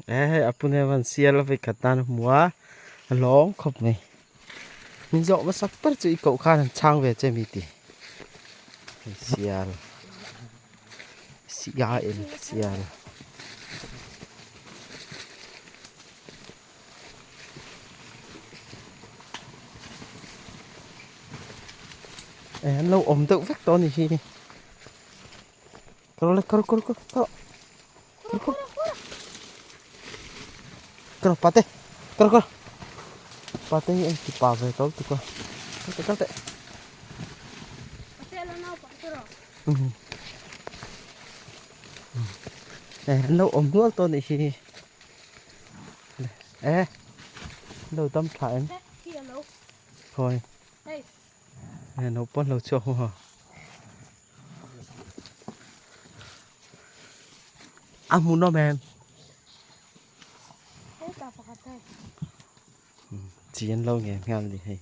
E hei a pune van sial a vei khat nan a hmu a a lawm khawp mai min zawh hmasak ber chu i koh khan an chhang ve che mi ti hei sial sial sial. E an lo awm deuh vek tawh a ni hi kal le kal kal kal kal kal kal pate kal kal pate hi an ti pa ve tawh lutuk a kal teh kal teh e an lo awm nual tawh a ni hi. E lo dam tha em thôi e nó pon lo cho ha a hmu nawm em chian lo nge nghal ni hei.